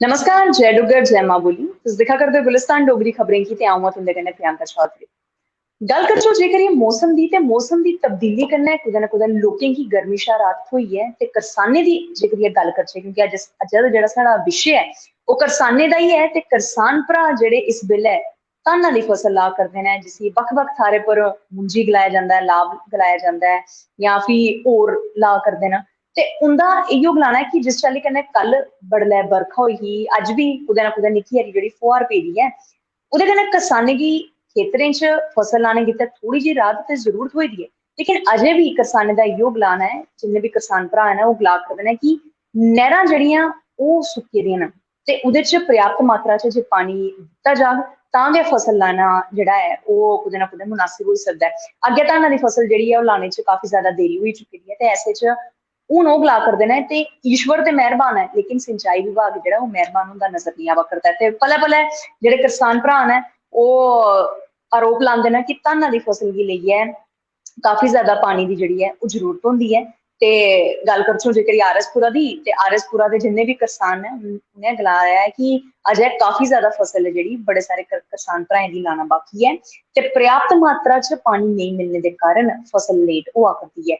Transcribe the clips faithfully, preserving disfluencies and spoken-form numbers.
नमस्कार, जय डुग्गर, जय मां बोली। तुस दिक्खा करदे ओ गुलिस्तान डोगरी खबरें गी ते अ'ऊं आं तुं'दे कन्नै प्रियंका चौधरी। गल्ल करचै जेकर एह् मौसम दी, ते मौसम दी तब्दीली कन्नै कुतै ना कुतै लोकें गी गर्मी शा राहत थ्होई ऐ। ते करसानें दी जेकर एह् गल्ल करचै, क्योंकि अज्ज, अज्जै दा जेह्ड़ा साढ़ा विशे ऐ, ओह् करसानें दा ही ऐ, ते करसान भ्राऽ जेह्ड़े इस बेल्लै धाना दी फसल ला करदे न, जिसी बक्ख-बक्ख थाह्रें पर मुंजी गलाया जंदा ऐ, लाब गलाया जंदा ऐ, जां फ्ही होर ला करदे न। ते उं'दा इ'यो गलाना ऐ कि जिस चाल्ली कन्नै कल बडलै बरखा होई ही, अज्ज बी कुतै ना कुतै निक्की हारी जेह्ड़ी फुहार पेदी ऐ, ओह्दे कन्नै करसानें गी खेतरें च फसल लाने गितै थोह्ड़ी जेही राहत ते जरूर थ्होई दी ऐ, लेकिन अजें बी करसानें दा इ'यो गलाना ऐ, जिन्ने बी करसान भ्राऽ न, ओह् गला करदे न कि नैह्‌रां जेह्ड़ियां, ओह् सुक्की दियां न। ते ओह्दे च पर्याप्त मात्रा च जे पानी दित्ता जाग, तां गै फसल लाना जेह्ड़ा ऐ, ओह् कुतै ना कुतै मुनासिब होई सकदा ऐ। अग्गें धाना दी फसल जेह्ड़ी ऐ, ओह् लाने च काफी ज्यादा देरी होई चुकी दी ऐ, ते ऐसे च हून ओह् गला करदे न, ते ईश्वर ते मेहरबान ऐ, लेकिन सिंचाई विभाग जेह्ड़ा, ओह् मेहरबान होंदा नजर नेईं आवा करदा ऐ। ते पलै पलै जेह्ड़े करसान भ्राऽ न, ओह् आरोप लांदे न कि धाना दी फसल गी लेइयै काफी ज्यादा पानी दी जेह्ड़ी ऐ, ओह् जरूरत होंदी ऐ। ते गल्ल करचै जेकर आर एस पुरा दी, ते आर एस पुरा दे जिन्ने बी करसान न, उन-, उ'नें गलाया ऐ कि अजें काफी ज्यादा फसल ऐ जेह्ड़ी, बड़े सारे कर-, करसान भ्राएं दी लाना बाकी ऐ, ते पर्याप्त मात्रा च पानी नेईं मिलने दे कारण फसल लेट होआ करदी ऐ।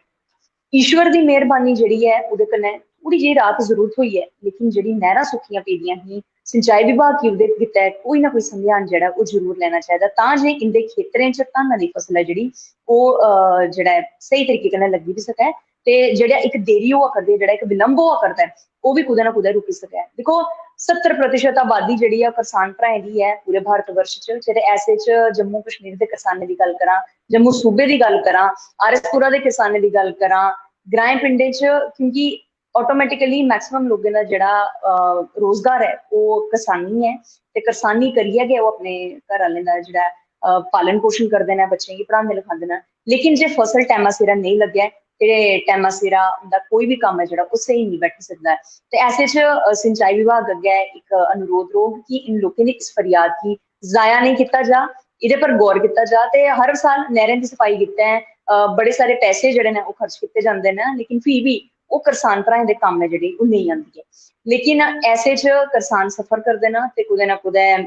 ईश्वर दी मेहरबानी जेह्ड़ी ऐ, ओह्दे कन्नै थोह्ड़ी जेही राहत जरूर थ्होई ऐ, लेकिन जेह्ड़ी नैह्‌रां सुक्कियां पेदियां हियां, सिंचाई विभाग गी ओह्दे गितै कोई ना कोई संज्ञान जेह्ड़ा, ओह् जरूर लैना चाहिदा, तां जे इं'दे खेतरें च धाना दी फसल ऐ जेह्ड़ी, ओह्, अ, जेह्ड़ा ऐ, स्हेई तरीके कन्नै लग्गी बी सकै, ते जेह्ड़ा इक देरी होआ करदी ऐ, जेह्ड़ा इक विलंब होआ करदा ऐ, ओह् बी कुतै ना कुतै रुकी सकै। दिक्खो, सत्तर प्रतिशत आबादी जेह्ड़ी ऐ, ओह् करसान भ्राएं दी ऐ पूरे भारत वर्ष च, जेह्ड़े ऐसे च जम्मू कश्मीर दे करसानें दी गल्ल करां, जम्मू सूबे दी गल्ल करां, आर एस पुरा दे करसानें दी गल्ल करां, ग्राएं पिंडें च, क्योंकि automatically maximum लोकें दा जेह्ड़ा, अ, रोजगार ऐ, ओह् करसानी ऐ, ते करसानी करियै गै ओह् अपने घर आह्लें दा जेह्ड़ा, अ, पालन पोशन करदे न, बच्चें गी पढ़ांदे लखांदे न। लेकिन जे फसल टैमा सिरा नेईं लग्गै, ते टैमा सिरा उं'दा कोई बी कम्म ऐ जेह्ड़ा, ओह् स्हेई नेईं बैठी सकदा ऐ। ते ऐसे च, अ, सिंचाई विभाग अग्गै इक अनुरोध रौह्ग कि इन लोकें दी इस फरियाद गी जाया नेईं कीता जा, एह्दे पर गौर कीता जा। ते हर साल नैह्‌रें दी सफाई गितै, अ, बड़े सारे पैसे जेह्ड़े न, ओह् खर्च कीते जंदे न, लेकिन फ्ही बी ओह् करसान भ्राएं दे कम्म ऐ जेह्ड़ी, ओह् नेईं आंदी ऐ। लेकिन ऐसे च करसान सफर करदे न, ते कुतै ना कुतै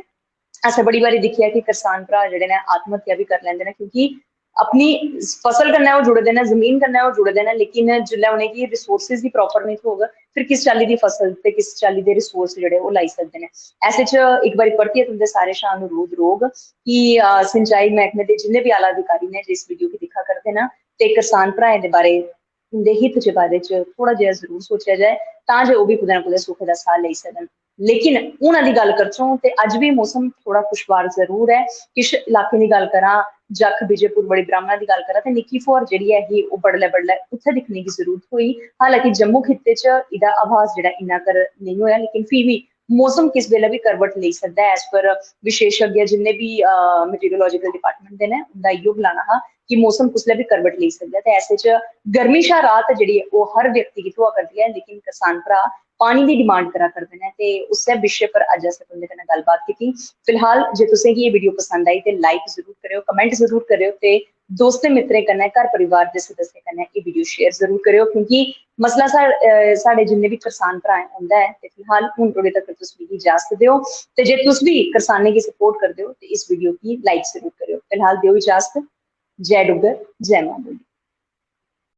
असें बड़ी बारी दिक्खेआ कि करसान भ्राऽ जेह्ड़े न, आत्महत्या बी करी लैंदे न, क्योंकि अपनी फसल कन्नै ओह् जुड़े दे न, जमीन कन्नै ओह् जुड़े दे न, लेकिन जिसलै उ'नेंगी resources दी proper नेईं थ्होग, फिर किस चाल्ली दी फसल ते किस चाल्ली दे resource जेह्ड़े, ओह् लाई सकदे न। ऐसे च इक बारी परतियै तुं'दे सारें शा अनुरोध रौह्ग कि, अ, सिंचाई मैह्‌कमे दे जिन्ने बी आला अधिकारी न, जे इस video गी दिक्खा करदे न, ते करसान भ्राएं दे बारे, उं'दे हित दे बारे च थोह्ड़ा जेहा जरूर सोचेआ जाए, तां जे ओह् बी कुतै ना कुतै सुखै दा साह् लेई सकन। लेकिन हून दी गल्ल करचै, ते अज्ज बी मौसम थोह्ड़ा खुशगवार जरूर ऐ। किश इलाकें दी गल्ल करां, जख, विजयपुर, बड़ी ब्राह्मणा दी गल्ल करां, ते निक्की फुहार जेह्ड़ी ऐ ही, ओह् बडलै बडलै उत्थै दिक्खने गी जरूर थ्होई। हालांकि जम्मू खित्ते च एह्दा आभास जेह्ड़ा, इन्ना कर नेईं होएआ, लेकिन फ्ही बी मौसम किस बेल्लै बी करवट लेई सकदा ऐ। As per विशेषज्ञ, जिन्ने बी, अ, meteorological department दे न, उं'दा इ'यो गलाना हा कि मौसम कुसलै बी करवट लेई सकदा ऐ। ते ऐसे च गर्मी शा राहत जेह्ड़ी ऐ, ओह् हर व्यक्ति गी थ्होआ करदी ऐ, लेकिन करसान भ्राऽ पानी दी demand करा करदे न, ते उस्सै विशे पर अज्ज असें तुं'दे कन्नै गल्लबात कीती। फिलहाल जे तुसें गी एह् video पसंद आई, ते like जरूर करेओ, comment जरूर करेओ, ते दोस्तें मित्तरें कन्नै, घर परिवार दे सदस्यें कन्नै एह् video share जरूर करेओ, क्योंकि मसला सा-, अ, साढ़े जिन्ने बी करसान भ्राऽ ऐ, उं'दा ऐ। ते फिलहाल हून तोड़ी तक तुस मिगी इजाजत देओ, ते जे तुस बी करसानें गी support करदे ओ, ते इस video गी like जरूर करेओ। फिलहाल देओ इजाजत। जय डुग्गर, जय मां बोली।